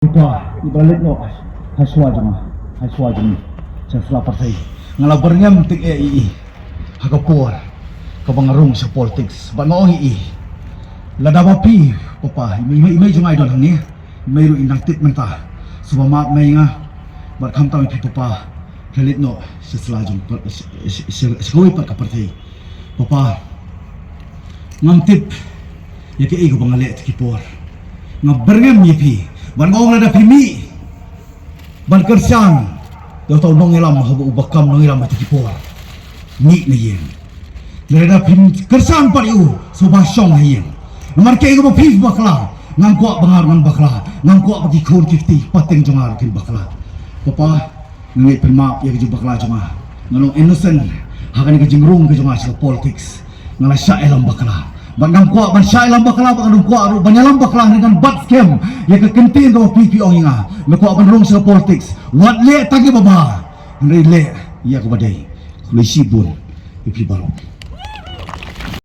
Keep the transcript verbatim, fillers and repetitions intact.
Papa, i ba la leit noh ha shuwa jong nga, ha shuwa jong ngi, sha sla pyrthei. Nga la byrngem tyngeh ïa i ha ka por kaba nga rung sha politics. Bad nga ong ïa i, lada ba phi, Papa, i mei, i mei, i mei jong nga i don hangne, i mei ruh i nang tip mynta. Sngewbha map mei nga. Bad khamtam ïa phi Papa, phi la leit noh sha sla jong, sha, sha, sha, sha kawei pat ka pyrthei. Papa, ngam tip ïa kaei kaba nga leh ha ki por. Nga byrngem ïa phi. Bad nga ong lada phi mih ban kyrshan ïa uta u nongïalam haba u ba kam nongïalam ha ki por, mih na ïing. Lada phi kyrshan pat ïa u, sngewbha shong ha ïing. Namar kaei kaba phi bakla, ngam kwah ba nga ruh ngan bakla. Ngam kwah ba ki khun ki kti pateng jong nga ruh kin bakla. Papa, nga ngeit phin map ïa ka jingbakla jong nga. Nga long innocent ha kane ka jingrung ka jong nga sha ka politics. Nga la shah ïalam bakla. Bad ngam kwah ban shah ïalam bakla, bad ngam kwah ruh ban ïalam bakla, hynrei ngan bat skhem ïa ka kyntien kaba phi phi ong ïa nga. Me kwah ban rung sha ka politics, wat leh tang ïa kaba bha, hynrei leh ïa kaba dei. Khublei shibun ïa phi baroh.